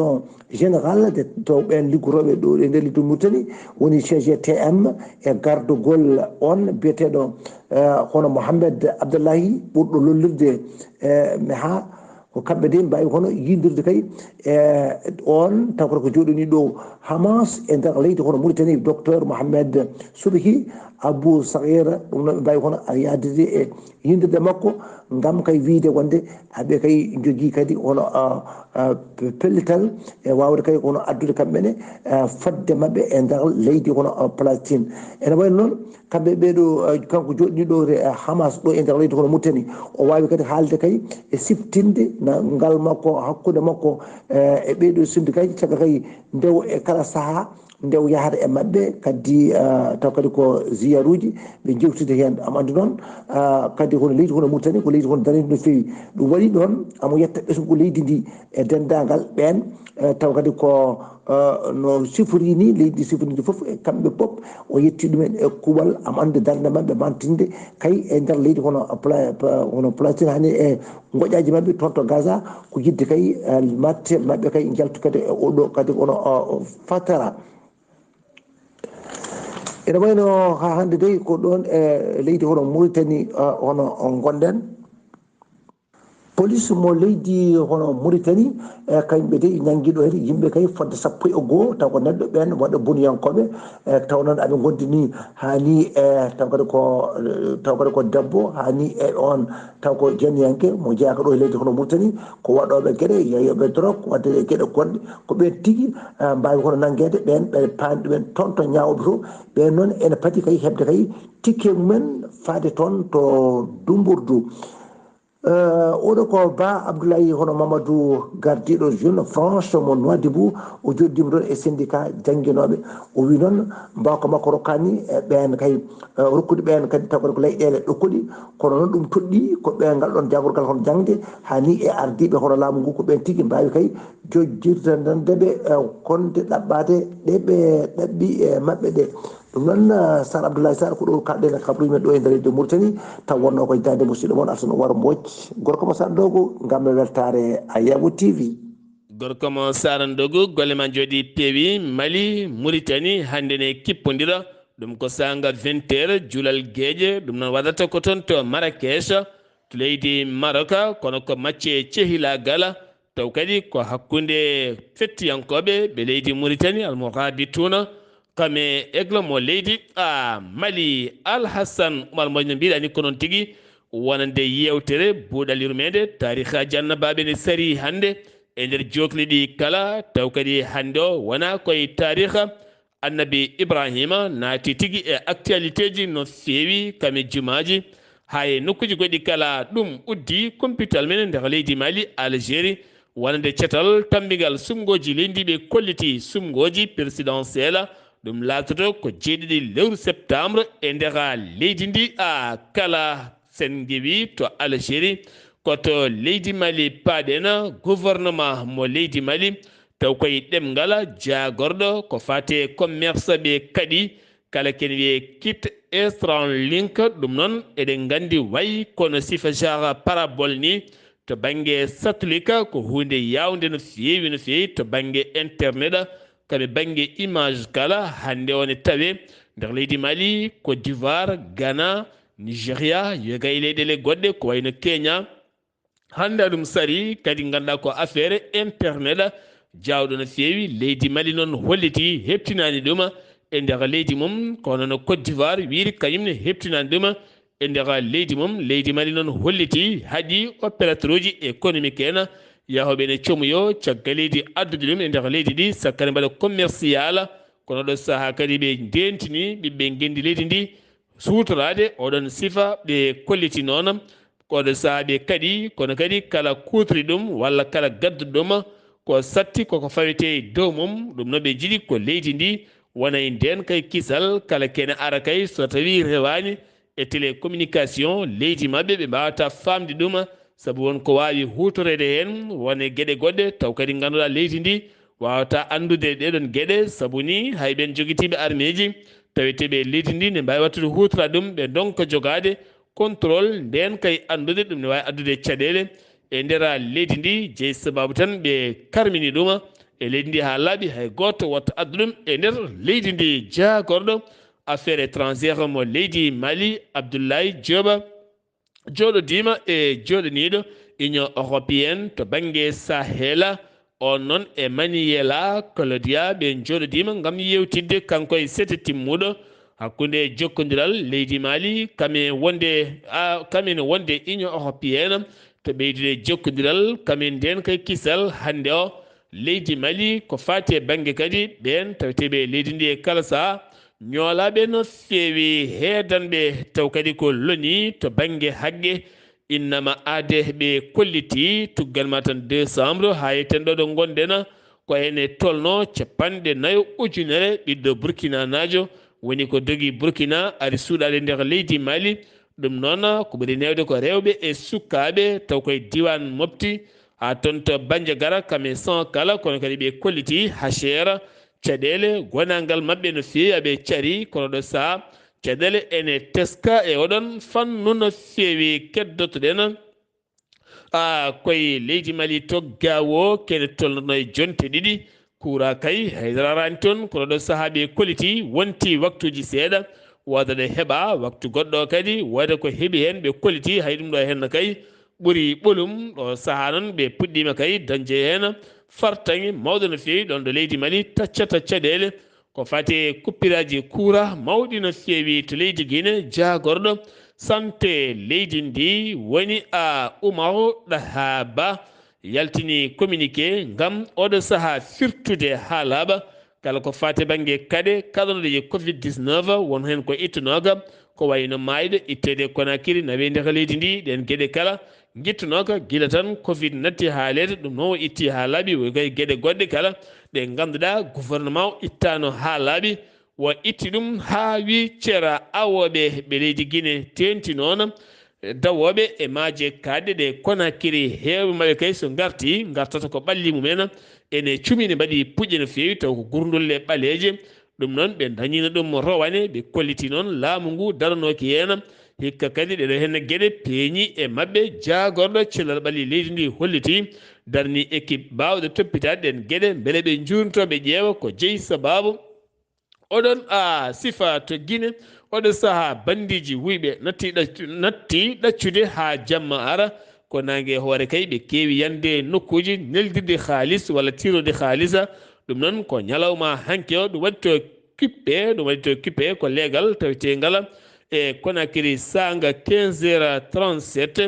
générale de to ɓeen liggotooɓe ɗo e nder leydi Mauritanie, woni C G T M, e gardugol on biyeteeɗo, eh, hono Mohamed Abdullahi ɓurɗo lollirde, eh, Meha. Ko kamɓe de mbaawi hono yindirde kay, eh, on taw kadi ko jooɗini ɗo Hamas e nder leydi hono Mauritanie, docteur Mohamed Subhi Abou Saïr, ɗum noon ɓe mbaawi hono yahdude e yindirde makko ngam kay wiide wonde aɓe kay njogii kadi hono, ah, ah, pellital e waawde kay hono addude kamɓe ne, ah, fodde maɓɓe e nder leydi hono, ah, Palestine. Ene wayi noon kamɓe ɓee ɗoo, ah, kanko jooɗiiɗo e Hamas ɗo e nder leydi hono Mauritanie, o waawi kadi haalde kay e siftinde na ngal makko hakkunde makko, eh, e ɓee ɗoo syndicat ji, caggal kay ndew e kala sahaa nde o yahata e maɓɓe, kadi, ah, taw kadi ko ziyaruuji, ɓe njewtida heen. Am anndi noon, ah, kadi hono leydi hono Mauritanie, ko leydi hono danendi no feewi. Ɗum waɗi ɗoon, amo yetta ɓesngu leydi ndi e denndaangal ɓeen, eh, taw kadi ko, eh, no sifori ni, leydi ndi sifori ndi fof, e kamɓe fof, o yetti ɗumen e kuuɓal, am anndi darnde maɓɓe mantinde kay e nder leydi hono Pla-, Pa-, hono Palestine, hani e ngoƴaaji maɓɓe toon to Gaza, ko yiɗde kay, eh, matte maɓɓe kay njaltu kadi e oɗo kadi hono, o, fatara. Ene wayno haa hannde dey ko ɗoon e leydi hono Mauritanie, eh, hono ngonɗen. Police mo leydi hono Mauritanie, e kañɓe dey ñanngi ɗo heen yimɓe kay fodde sappo e goo, taw ko neɗɗo ɓeen waɗa boniyankooɓe, e taw noon aɓe ngondi ni haa ni, e taw kadi ko, taw kadi ko debbo, haa ni e on taw ko jeniyanke mo jeyaaka ɗo e leydi hono Mauritanie, ko waɗooɓe geɗe, yeeyooɓe drogue, waɗde e geɗe goɗɗe, ko ɓeen tigi, eh, mbaawi hono nanngeede ɓeen, ɓe paandi ɗumen toon to ñaawooɓe to, ɓeen noon ene padi kay heɓde kay tikke mumen faade toon to Dumburdu. Eh, oɗo ko Ba Abdoulaye hono Mamadou gardiiɗo Jeune France mo Nouadhibou, o jooɗiima ɗoon e syndicat jannginooɓe. O wi noon mbawka makko rokkaani, eh, ɓeen kay, eh, rokkude ɓeen kadi taw kadi ko leyɗeele ɗokkuɗi, kono noon ɗum toɗɗii ko ɓeen ngal ɗoon jaagorgal hono jaŋde, haa ni e ardiiɓe hono laamu ngu ko ɓeen tigi mbaawi kay jojjirde nden deɓe, eh, konde ɗaɓɓaade ɗe ɓe ɗaɓɓi e maɓɓe ɗe. Ɗum noon, eh, Sar Abdoulaye Sar, ko ɗo kaalɗen e kabruuji men ɗo e nder leydi Mauritanie, taw wonnoo ko e daande musiɗɗo mon Alsan Oumar Mbodj, gorko mo Sar Dogo, ngam e weltaare Ayabo T V. Gorko mo Sar Dogo, golle ma njooɗi peewi, Mali, Mauritanie, hannde ne kippondira, ɗum ko saanga vingt heures, juulal geeƴe, ɗum noon waɗata ko toon to Marrakech, to leydi Maroc, kono ko macce cehilaagal, Taw kadi ko hakkunde fettiyankooɓe ɓe leydi Muritani, almurabituna, kame aigle mo leydi a Mali. Alhassan Umar Mbooj no mbiɗa ni ko noon tigi wonande yewtere buuɗal yurmeende taarikhaaji annabaaɓe ne sari hannde e nder jookli ɗi kala. Taw kadi hannde o wona koye taarikha annabi Ibrahima naati tigi e actualité ji no feewi kame jumaaji haa e nokkuuji goɗɗi kala. Ɗum uddi kumpital men nder leydi Mali, Algérie, wonande cetal tammbingal sumngooji leydi ɓe kolliti sumngooji présidentielle. Ɗum laatoto ko jeeɗiɗi lewru septembre e nder leydi ndi a kala. Sen ngewi to Algérie, ko to leydi Mali paaɗen. Gouvernement mo leydi Mali, taw koye ɗemngal jaagorɗo ko faate commerce ɓe kaɗi, kala ken wiye kit Estranlink. Ɗum noon eɗen nganndi wayi kono sifa genre parabole ni to bannge satellite ko huunde yawnde no feewi, no feewi to bannge internet. Kame bannge image kala hannde o ne tawe nder leydi Mali, Côte d'Ivoire, Ghana, Nigeria, yoga e leyɗeele goɗɗe ko wayno Kenya. Hannde ɗum sari kadi ngannduɗaa ko affaire internet jaawɗo no feewi. Leydi Mali noon holliti heɓtinaani ɗum e nder leydi mum, kono no Côte d'Ivoire wiiri kañum ne heɓtinaani ɗum e nder leydi mum. Leydi Mali noon holliti haɗi opérateur uji économique en yahooɓe ne comuyo caggal leydi addude ɗum e nder leydi ndi sakkane mbaɗa commercial. Kono ɗo sahaa kadi ɓe ndentini ɓiɓɓe ngenndi leydi ndi suutoraade oɗon sifa ɓe kolliti noon. Koɗo sahaa ɓe kaɗi, kono kadi kala kuutri ɗum walla kala gadduɗo ɗum ko satti koko fawete e dow mum. Ɗum no ɓe jiɗi ko leydi ndi wona e nden kay kisal, kala kene ara kay so tawi rewaani e télécommunication leydi maɓɓe, ɓe mbawata famde ɗum, sabu won ko waawi huutoreede heen, won e geɗe goɗɗe, taw kadi ngannduɗaa leydi ndi waawata anndude ɗeɗon geɗe, sabu ni hay ɓen jogitiiɓe armeeji taweteeɓe e leydi ndi ne mbaawi wattude huutora ɗum, ɓe ndonka jogaade contrôle nden kay anndude ɗum ne waawi addude caɗeele e nder leydi ndi. Jeyi sababu tan ɓe karmini ɗum e leydi ndi haa laaɓi, hay gooto watta addu ɗum e nder leydi ndi. Jaagorɗo affaire étrangère mo leydi Mali, Abdoulaye Diop, jooɗodiima e jooɗaniiɗo Union Européenne to bannge Sahel. On noon e Maniyela Claudia ɓe jooɗodiima ngam yewtidde kanko e sete timmuɗo hakkunde jokkondiral leydi Mali, kame wonde, a, kame no wonde Union Européenne to ɓeydude jokkondiral, kame nden kay kisal hannde o leydi Mali ko faati e bannge kadi ɓeen taweteeɓe e leydi ndi e kala sahaa ñoolaaɓe no feewi heedanɓe, taw kadi ko loni to bannge hagge innama aade ɓe kolliti tuggal ma tan décembre haa yetten ɗo ɗo ngonɗen ko ene tolno capanɗe nayo ujunere ɓiɗɗo burkinanaajo woni ko dogi Burkina ari suuɗaade nder leydi Mali. Ɗum noon ko ɓuri neewde ko rewɓe e sukaaɓe taw koye diiwaan Mopti haa toon to Bandiagara kame cent kala, kono kadi ɓe kolliti haceera caɗeele gonangal maɓɓe no feewi aɓe cari, kono ɗo sahaa caɗeele ene teska e oɗon fannu no feewi. Keddotoɗen a koye leydi Mali to Gaawo kene tolnono e jonte ɗiɗi. Kuura kay haydara araani toon, kono ɗo sahaa ɓe kolliti wonti waktuuji seeɗa, wooda ɗo heɓa waktu goɗɗo kadi, wooda ko heɓi heen ɓe kolliti hay ɗum ɗo heen kay ɓuri ɓolum. Ɗo sahaa noon ɓe puɗɗiima kay dañde heen fartaŋŋe mawɗo no feewi ɗoon ɗo leydi Mali taccata caɗeele ko faati e kuppiraaji kuura mawɗi no feewi to leydi Gine. Jaagorɗo sante leydi ndi woni a Umaru Ɗaha Ba yaltini communiqué ngam oɗo sahaa firtude haa laaɓa kala ko faati bannge kaɗe kaɗanɗe e covid dix-neuf, won heen ko ittunooka ko wayno maayɗo itteede Conakry, naweede ka leydi ndi, ɗeen geɗe kala ngittunooka gila tan covid natti haaleede, ɗum noon o itti haa laaɓi, woy koye geɗe goɗɗe kala ɗe ngannduɗaa gouvernement o ittaano haa laaɓi, o itti ɗum haa wi ceera awooɓe ɓe leydi Gine teenti noon dawooɓe e maaje kaaɗɗe ɗe Conakry. Heewɓe maɓɓe kay so ngarti, ngartata ko ɓalli mumen ene cumi, ne mbaɗi puƴe no feewi, taw ko gurdulle ɓaleeje. Ɗum noon ɓe dañino ɗum rowane, ɓe kolliti noon laamu ngu daranooki heen. Hikka kadi ɗeɗo heen geɗe peeñi e maɓɓe, jaagorɗo cellal ɓalli leydi ndi holliti darni équipe baawɗo toppitaade ɗeen geɗe, mbele ɓe njuurnitoo ɓe ƴeewa ko jeyi sabaabu oɗon a sifa to Gine. Oɗo sahaa banndiiji wuyɓe natti ɗaccu-, natti ɗaccude haa jamma ara. Ko naange e hoore kay ɓe keewi yande nokkuuji neldirde haalis walla tiirode haalisa. Ɗum noon ko ñalawma hanki o, ɗum waɗi to kippe, ɗum waɗi to kippe ko leegal tawetee ngala e Conakry saanga quinze heures trente-sept.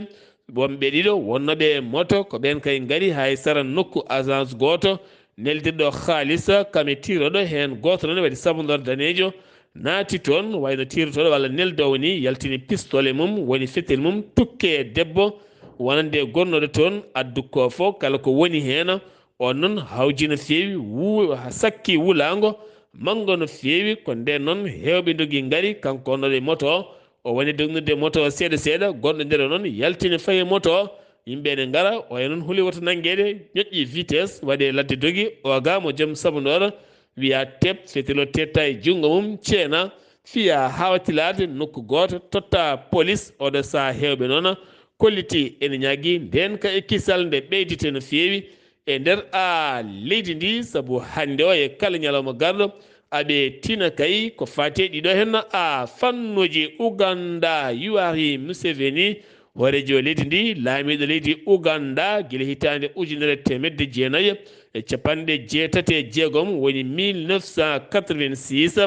Wonɓe ɗiɗo wonnooɓe e moto ko ɓeen kay ngari haa e sara nokku agence gooto neldirɗo haalis kam e tiirooɗo heen gooto noon waɗi sabundoor daneejo naati toon wayno tiirotooɗo walla neldoowo ni yaltini pistole mum woni fetel mum tukke e debbo wonande gonnooɗo toon addu koofo kala ko woni heen. On noon hawji no feewi, wu-, sakki wulaango, manngo no feewi. Ko ndeen noon heewɓe ndogi ngari, kanko wonnooɗo e moto o, o woni dognirde moto o seeɗa seeɗa, goɗɗo nder o noon yaltini fayi e moto o. Yimɓe ene ngara, o e noon huli woto nanngeede, ñoƴƴi vitesse, waɗi e ladde dogi, o ga mo joom sabundoor, wiya tep, fetilo tetta e junngo mum, ceena, fiya haa wattilaade nokku gooto, totta polis. Oɗo sahaa heewɓe noon kolliti ene ñaagi ndeen ka e kisal nde ɓeydite no feewi e nder a leydi ndi, sabu hannde o e kala ñalawma garɗo aɓe tina kay ko faati e ɗiɗo heen a fannuuji. Uganda, Yoweri Museveni, hooreejo leydi ndi, laamiiɗo leydi Uganda gila hitaande ujunere teemedde jeenayi e capanɗe jeetati e jeegom, woni mille neuf cent quatre-vingt-six,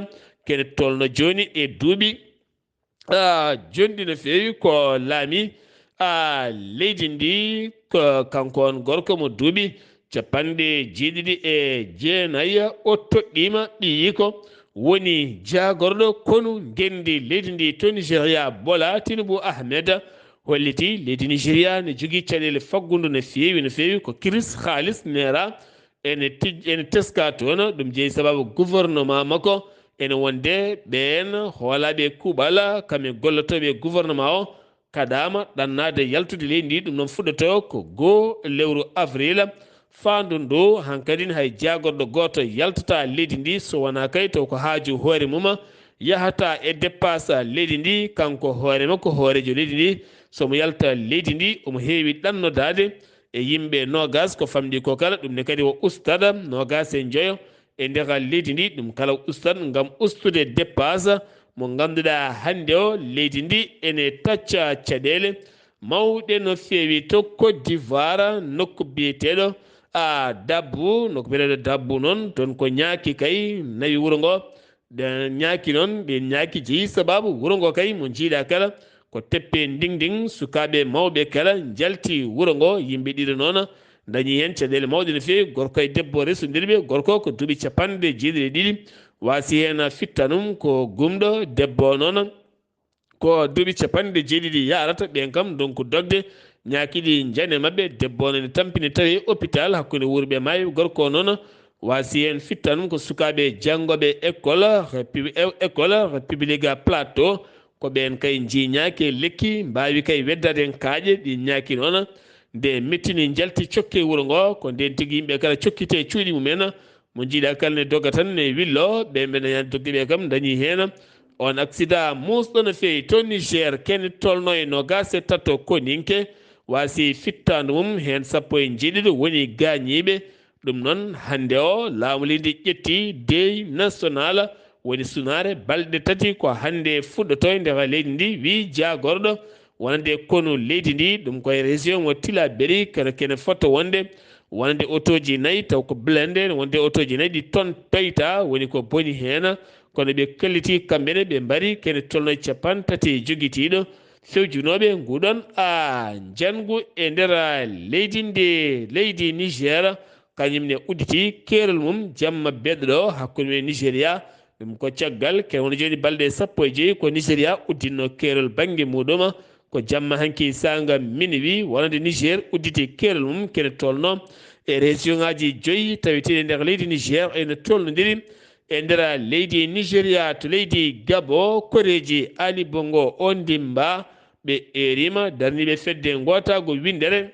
kene tolno jooni e duuɓi a, jonɗi no feewi ko laami a leydi ndi, ko kanko on gorko mo duuɓi capanɗe jeeɗiɗi e jeenayi, o toɗɗiima ɓiyiiko woni jaagorɗo konu ngenndi leydi ndi to Nigeria, Bola Tinubu Ahmed, holliti leydi Nigeria ne jogii caɗeele faggundu no feewi, no feewi ko kiris, haalis, neera, ene tij-, ene teska toon, ɗum jeyi sababu gouvernement makko ene wonde ɓeen hoolaaɓe kuuɓal, kamɓe gollotooɓe gouvernement o, kaɗaama ɗannaade yaltude leydi ndi. Ɗum noon fuɗɗoto ko goo lewru avril. Faandu ndu, hankadin hay jaagorɗo gooto yaltata leydi ndi, so wonaa kay taw ko haaju hoore mum, yahata e dépasse leydi ndi, kanko hoore makko, hooreejo leydi ndi, so mo yalta leydi ndi, omo heewi ɗannodaade e yimɓe noogas ko famɗi ko kala, ɗum ne kadi o ustad noogas e njoyo e nder leydi ndi, ɗum kala ustad ngam ustude dépasse mo ngannduɗaa hannde o, leydi ndi ene tacca caɗeele mawɗe no feewi to Côte d'Ivoire, nokku biyeteeɗo a Dabbu, nokku biyeteeɗo Dabbu noon, toon ko ñaaki kay nawi wuro ngo. Ɗe ñaaki noon, ɗe ñaaki jeyi sababu wuro ngo kay mo njiiɗa kala ko teppe nding nding, sukaaɓe mawɓe kala njalti wuro ngo, yimɓe ɗiɗo noon dañi heen caɗeele mawɗe no feewi, gorko e debbo resondirɓe, gorko ko duuɓi capanɗe jeeɗiɗi e ɗiɗi, waasi heen fittanum ko gumɗo, debbo noon ko duuɓi capanɗe jeeɗiɗi yaarata, ɓeen kam ndonku dogde, ñaaki ɗi njane maɓɓe, debbo noon ne tampini tawi hôpital hakkunde wuurɓe maayo, gorko noon waasi heen fittanum ko sukaaɓe janngooɓe école, école publique Plateau, ko ɓeen kay njii ñaaki e lekki, mbaawi kay weddaade heen kaaƴe, ɗi ñaaki noon nde mettini njalti cokke wuro ngo, ko ndeen tigi yimɓe kala cokkite cuuɗi mumen, mo njiiɗa kala ne doga tan ne willo, ɓe ɓe dañaani dogde ɓe kam dañi heen on accident muusɗo no feewi to Niger, kene tolno e noogaas e tato koninke, waasi fittaandu mum heen sappo e njeeɗiɗo woni gaañiiɓe. Ɗum noon, hannde o, laamu leydi ƴetti deuil national, woni sunaare balɗe tati ko hannde fuɗɗoto e nder leydi ndi, wi jaagorɗo wonande konu leydi ndi, ɗum koye région mo Tillabéri, kono kene fotto wonde, wonande otooji nayi, taw ko blindé, wonde otooji nayi ɗi toon toyta, woni ko boni heen, kono ɓe kalliti kamɓe ne, ɓe mbari kene tolno e capanɗe tati e jogitiiɗo fewjunooɓe nguɗon a njanngu e nder leydi ndi, leydi Niger, kañum ne udditi keerol mum jamma beɗɗo ɗo hakkunde men Nigeria. Ɗum ko caggal kene woni jooni balɗe sappo e joyi ko Nigeria udditno keerol bannge muɗum. Ko jamma hanki saanga minuit wonande Niger udditi keerol mum kene tolno e région ŋaaji joyi taweteeɗi e nder leydi Niger, ene tolnodiri e nder leydi Nigeria to leydi Gabo, koreeji Ali Bongo Ondimba ɓe eeriima, darniiɓe fedde ngootaago winndere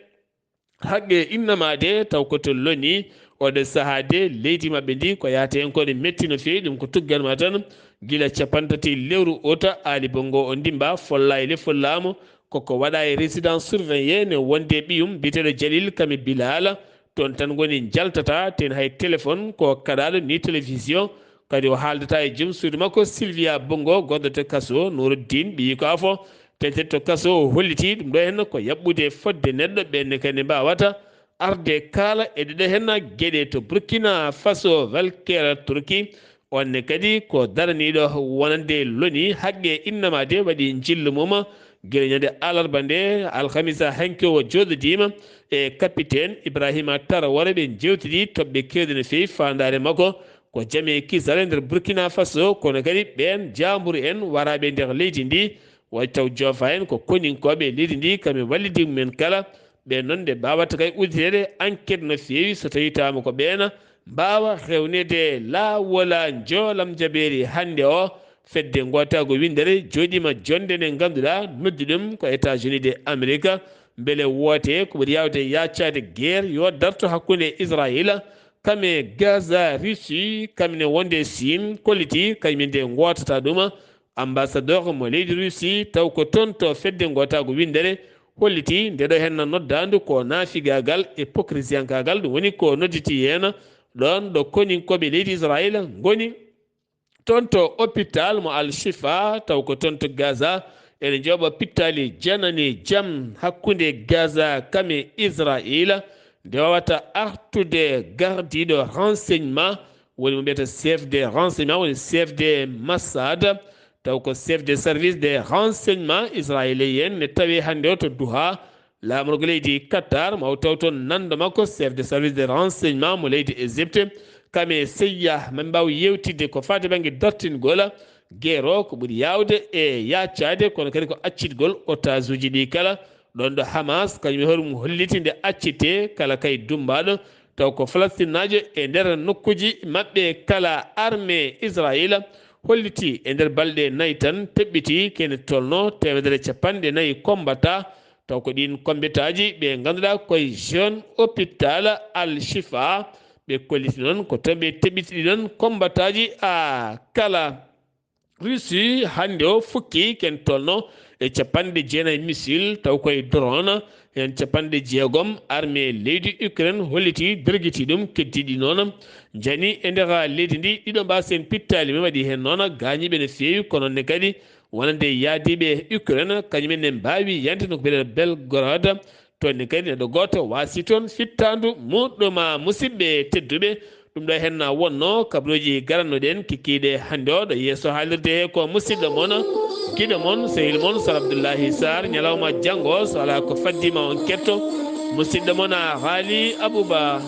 haqqe innamaade taw ko to loni. Oɗo sahaa de leydi maɓɓe ndi ko yaata heen ko ne metti no feewi, ɗum ko tugganma tan gila capanɗe tati lewru uta. Ali Bongo Ondimba folla e lefol laamu, koko waɗa e résidence surveillée ne wonde ɓiyum biyeteeɗo Jalil Kami Bilal. Toon tan ngoni njaltata, ten hay téléphone ko kaɗaaɗo ni télévision. Kadi o haaldata e joom suudu makko Sylvia Bongo, gonɗo to kaso, Nuruddin ɓiyi ko afo. Tetetto kaso o holliti ɗum ɗo henna ko yaɓɓude fodde neɗɗo ɓenne kadi mbaawata arde kaala e ɗeɗo henna geɗe to Burkina Faso, Valkeera, Turki. Onne kadi ko daraniiɗo wonande loni haqqe innama de waɗi njillu mum gila ñande alarba nde, alhamisa hanki o jooɗodiima e capitaine Ibrahima Traoré, ɓe njewtidi toɓɓe keewɗe no feewi faandaare makko ko jam e kisal e nder Burkina Faso, kono kadi ɓeen jaamburu en waraaɓe nder leydi ndi, waɗi taw joofa en ko koninkooɓe leydi ndi, kamɓe wallidi mumen kala. Ɓeen noon nde mbaawata kay udditeede enquête no feewi, so tawii tawaama ko ɓeena mbaawa rewneede laawol njoolam jabeeri hannde o. Fedde ngootaagu winndere jooɗiima jonnde nde ngannduɗaa noddi ɗum ko États-Unis de Amerique, mbele woote ko ɓuri yaawde yaacaade guerre yo darto hakkunde Israayiila kam e Gaza. Russie kam ne wonde Siin kolliti kañum nde ngootata ɗum. Ambassadeur mo leydi Russie taw ko toon to fedde ngootaagu winndere holliti nde ɗo henna noddaandu ko naafigaagal e pokrisiyankaagal, ɗum woni ko nodditi heen ɗoon ɗo koninkooɓe leydi Israayiila ngoni. Toon to hôpital mo Al Shifa, taw ko toon to Gaza, ene jooɓa pittaali janani jam hakkunde Gaza kam e Israayiila. Nde wawata artude gardiiɗo renseignement, woni mo mbiyata chef de renseignement, woni chef de Mossad, taw ko chef de service de renseignement israélien, ne tawi hannde o to Doha, laamorgo leydi Qatar, maw taw toon nanndo makko, chef de service de renseignement mo leydi Égypte, kam e Seyya, mami mbaaw yeewtidde ko faati bannge dartingol guerre o, ko ɓuri yaawde e yaacaade, kono kadi ko accitgol otaasuuji ɗi kala. Ɗoon ɗo Hamas, kañum e hoore mum holliti nde accitte kala kay dummbaaɗo, taw ko Falastinnaajo e nder nokkuuji maɓɓe kala. Armée Israayiila holliti e nder balɗe nayi tan teɓɓiti kene tolno teemedere capanɗe nayi kombata, taw ko ɗiin kombetaaji ɓe ngannduɗaa koye jeune hôpital Al Shifa, ɓe kolliti noon ko toon ɓe teɓɓiti ɗi noon kombataaji a kala. Russie hannde o fukki ken tolno e capanɗe jeenayi missile, taw koye drone, heen capanɗe jeegom armée leydi Ukraine holliti dergiti ɗum, keddiiɗi noon njani e nder leydi ndi. Ɗiɗo mbasen pittaali men waɗi heen noon gaañiiɓe no feewi, kono ne kadi wonande yaadiiɓe Ukraine, kañumen ne mbaawi yande no ko wiyetee Belgorod. Toon ne kadi neɗɗo gooto waasi toon fittaandu muɗɗum. Musidɓe tedduɓe, ɗum ɗo henna wonno kabaruuji garannoɗen kikiiɗe hannde o ɗo yeeso haalirde he ko musidɗo mon, giɗo mon, sehil mon, Sar Abdoullahi Sarr. Ñalawma janngo, so alaa ko faddiima on ketto musidɗo mon a Haali Abouba.